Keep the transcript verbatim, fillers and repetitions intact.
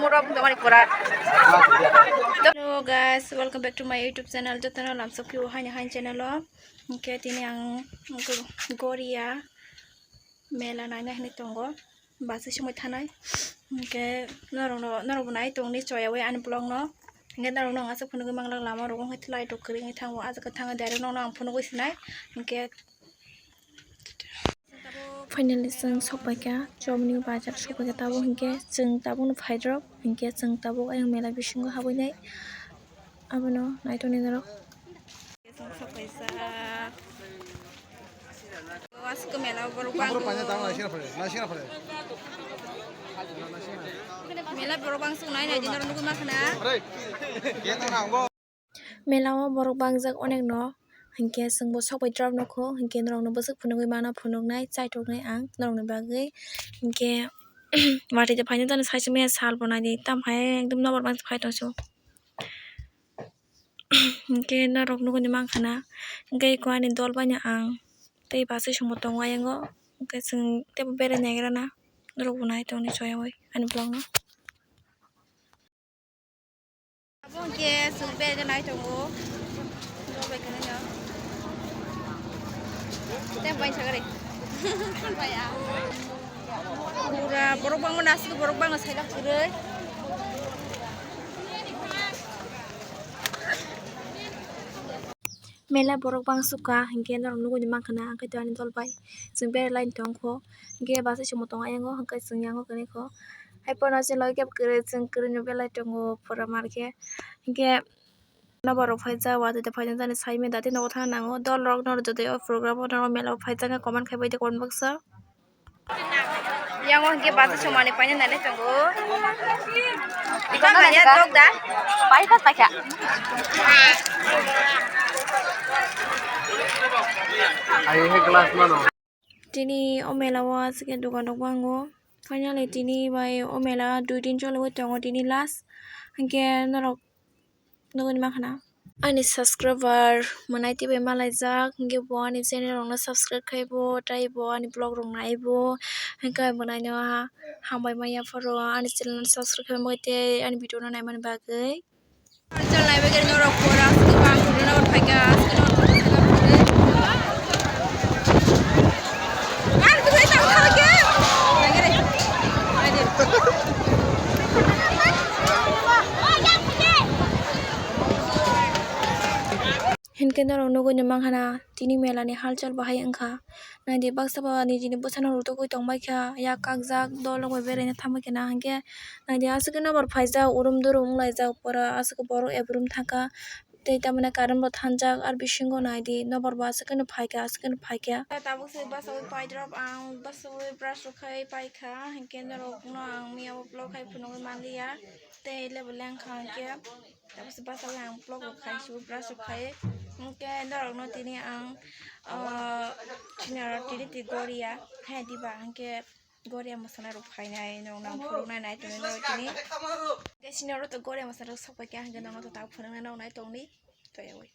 Mura bung tongmani pura. Hello guys, welcome back to my YouTube channel. Jotono lamsok phiyo haini haini channel o. Hingke tini ang Goria mela naina hinwi tongo. Basi somoi thanai. Hingke norokno, norokbo nai tongni choyawi ani vlog no. Hingke norokno ang aswk phunugwi manglak lama rogo hwnkhe thlai tok kwrwi wngwi thango. Aswk khe thangwi direct nokno ang phunugwi sinai. Hingke Finally, chwng sokpaikha, chomni bazar sokpaikha, tabuk hinkhe chwng tabukno phairok, hinkhe chwng tabuk ayang mela bisingo habwi nai, abono naitoni norok. Chwng sokpaijak. O aswk mela borok bangso. Mela borok bangso nai nai di norok nugwi mankha na. Mela o borok bangjak onek no, hinkhe chwngbo sokbai drop nukho, hinkhe norokno bwswk phunugwi mano, phunuknai, chaithoknai ang norokni bagwi. Hinkhe watwi de phaina jani saichung maya sal bo naidi, tam hai ekdom nokbar bangsa phai tongsu. Hinkhe norok nugwi mankha na, hinkhe eko ani dol bai no ang tei bachwi songbo tongo ayango, hinkhe chwng teibo berai naigra na, norok bo nai tongni choyawi ani vlog no. Abo hwnkhe chwng bere nai tongo. Norok bai khwnai no. Tei bai sagari. Pura borok bangma nasik borok bangma sailak kwrwi. Mela borok bang sukha hinkhe norok nugwi mankha na, hinkhe ani dol bai chwng berai lai tongkho, hinkhe bachwi songbo tongo ayango, hinkhe chwng yango kwrwikho. Hai phano chwng logi khe kwrwi, chwng kwrwino belai tongo pura mar khe. Hinkhe nobar rok phaijak, watwi de phaijak jani sai manya dati nogo thang nango. Dol rok no jodi o program o norok mela o phaijak khe comment khai bai di comment box o. Yang o hinkhe bachwi songmani paina nai tongo. Iko kanya tok da? Pai kha, pai kha. Ai he glass mano. Tini o mela o aswk khe dukan rok bango. Finally tini bai o mela dui din choliwi tongo, tini last. Hinkhe norok nugwi mankha na. Ani subscriber mwnai tei bai malaijak, hinkhe bo ani channel rokno subscribe khai bo, tei bo ani vlog rok nai bo, hinkhe mwnai no ha-, hambai manya phoro ani channel no subscribe khai bo tei ani video no naimani bagwi. Chal nai bagwi norok pura aswk bang pura norok phaikha, aswk norok phaikha. Hinkhe norok nugwi no mankha na, tini mela ni halchal bahai wngkha. Naidi baksa ba nijini bwsano rutugwi tongbaikha, yak kakjak dol rok bai beraina thambaikha na, hinkhe naidi aswk khe nobar phaijak, urum durum wnglaijak, pura aswk khe borok ebrum thangkha. Tei tamoni current bo thanjak, aro bisingo naidi nobar bo aswk khe no phaikha, aswk khe no phaikha. Tabuk se bwsai pai drop, ang bwsai brush rok khai paikha, hinkhe norok no ang mia o vlog khai phunugwi manliya, tei level lengkha hinkhe. Tabuk se bwsai ang vlog rok khai, se brush rok khai, hinkhe norok no tini ang, ah, chini oro tini twi goria, hai diba hinkhe. Goria mwsana rok phainai, norok nang phunuknai nai tongwi norok tini. Tei sini oro to goria mwsana rok sokpai kha, hinkhe norok to tabuk phunuknai norok nai tongni toyawi.